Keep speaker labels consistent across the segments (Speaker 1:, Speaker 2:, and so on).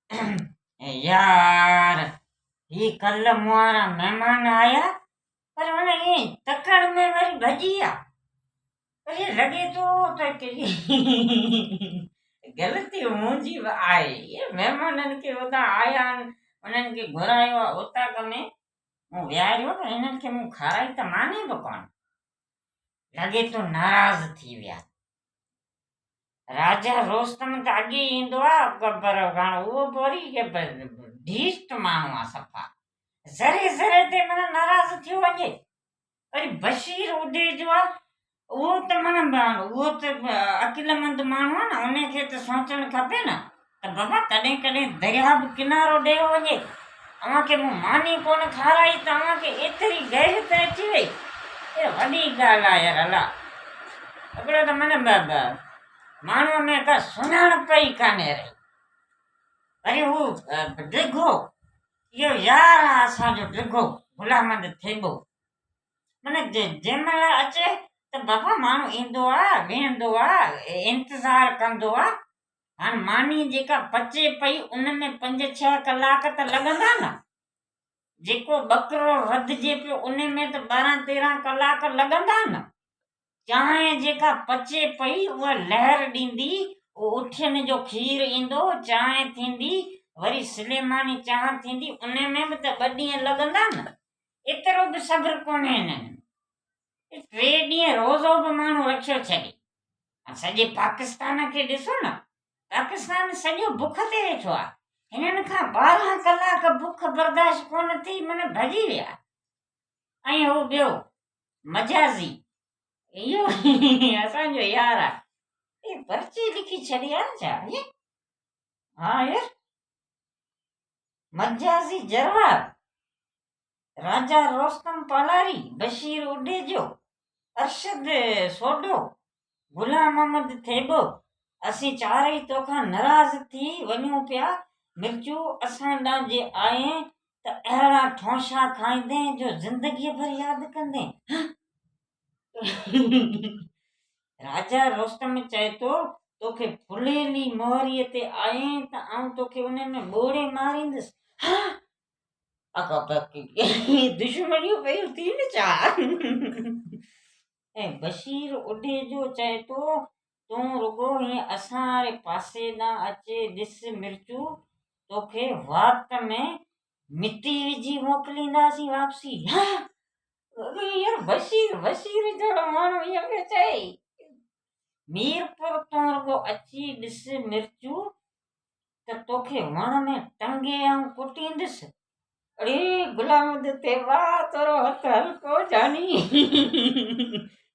Speaker 1: يار هي ڪلهه مون وارا مهمان آيا پر هن ائين تڪڙ ۾ وري ڀڄي ويا. پر ائين لڳي ٿو ته غلطي منهنجي به آهي. اهي مهمانن کي اتان آيا آهن انهن کي گهرايو آهي اوطاق ۾ مون ويهاريو پر هنن کي مون کارائي ته ماني به ڪونه. لڳي ٿو ناراض ٿي ويا. راجا روستم ته اڳي ئي ايندو آ پر هاڻ اهو به وري ڍيسٽ ماڻهو آ صفا ذري ذري تي معنيٰ ناراض ٿيو وڃي. وري بشير اڏي جو آ اهو ته معنيٰ اهو ته عقلمند ماڻهو آ نه ان کي ته سوچڻ کپي نه ته بابا ڪڏهن ڪڏهن درياهه به ڪنارو ڏيو وڃي. اوهان کي مون ماني ڪونه کارائي ته اوهان کي ايتري غيرت اچي وئي. اها وڏي ڳالهه آهي يار الا. هڪڙو ته معنيٰ ماڻهوء ۾ ڪا سڃاڻپ ئي ڪانهي رهي. وري هو ڊگهو، اهو يار آ اسان جو ڊگهو غلامند ٿيٻو. معنيٰ جنهن مهل اچي ته بابا ماڻهو ايندو آ، ويهندو آ، انتظار ڪندو آ. هاڻ ماني جيڪا پچي پئي ان ۾ پنج ڇهه ڪلاڪ ته لڳندا نه. جيڪو ٻڪرو رڌجي پيو ان ۾ ته ٻارهن تيرهن ڪلاڪ لڳندا نه. چانهه جيڪا پچي پئي اها لهر ڏيندي، اٺين جو کير ايندو، چانهه ٿيندي، وري سليماني چانهه ٿيندي ان ۾ به ته ٻه ڏينهن لڳندا نه. ايترو به صبر ڪونهي هنن ۾. ٽي ڏينهن روزو به ماڻهو رکيو ڇڏي. ۽ سڄي پاڪستان کي ڏسو نه، پاڪستان سڄو بک تي ويٺو آهي. هنن کان ٻارهن ڪلاڪ بک برداشت ڪونه ٿي معنيٰ ڀڄي ويا. ۽ هو ٻيو مجازي اهو اسان جو يار آهي. هي پرچي لکي ڇڏي آهي نه ڇا؟ ها يار مجازي جروار. راجا روستم پالاري، بشير اڍيجو، ارشد سوڍو، غلام محمد ٿيٻو، اسين چارئي توکان ناراض ٿي وڃون پيا، مرچو اسان ڏانهن جي آئين ته اهڙا ٺونشا کائيندين جو زندگيء ڀر ياد ڪندين. راجا روستم چئي ٿو، توکي ڦليلي مهريء تي آئين ته آئون توکي ان ۾ ٻوڙي ماريندس. دشمنيون پيون ٿين ڇا؟ ۽ بشير اڍي جو چئي ٿو، تون رڳو هيئن اسان واري پاسي ڏانهن اچي ڏس مرچو، توکي وات ۾ مٽي وجهي موڪلينداسين واپسي. يار بشير، بشير جهڙو ماڻهو ائين پيو چئي. ميرپور تون رڳو اچي ڏس مرچو، ته توکي وڻ ۾ ٽنگي آئون ڪٽيندس. اڙي غلام تي واهه تورو هٿ هلڪو جاني.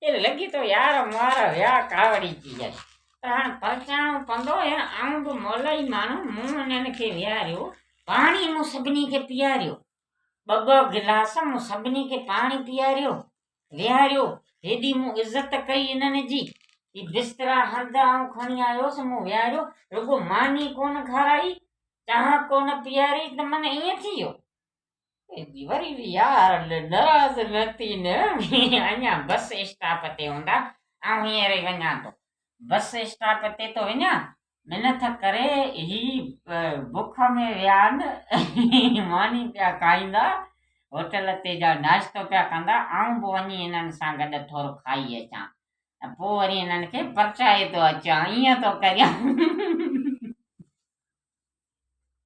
Speaker 1: اي لڳي ٿو يار مارا ويا ڪاوڙي جي يار. پر هاڻ پرچائڻو پوندو يار آئون به مولائي ماڻهو مون انهن کي ويهاريو پاڻي مون سڀني کي پياريو ٻه ٻه گلاس مون سڀني کي پاڻي پياريو ويهاريو، هيڏي مون عزت ڪئي انهن جي، هي بسترا هنڌ آئون کڻي آيوس، مون ويهاريو، رڳو ماني ڪونه کارائي، چانهه ڪونه پياري ته من ائين ٿي ويو. وري به يار ناراض نه ٿي نه، اڃا بس اسٽاپ تي هوندا، آئون هينئر ئي وڃان ٿو. بس اسٽاپ تي ٿو وڃان، منٿ ڪري هي بک ۾ ويا آهن، ماني پيا کائيندا، هوٽل تي جا ناشتو پيا ڪندا، آئون به وڃي هنن سان گڏ ٿورو کائي اچان ۽ پوء وري هنن کي پرچائي ٿو اچان، ائين ٿو ڪريان.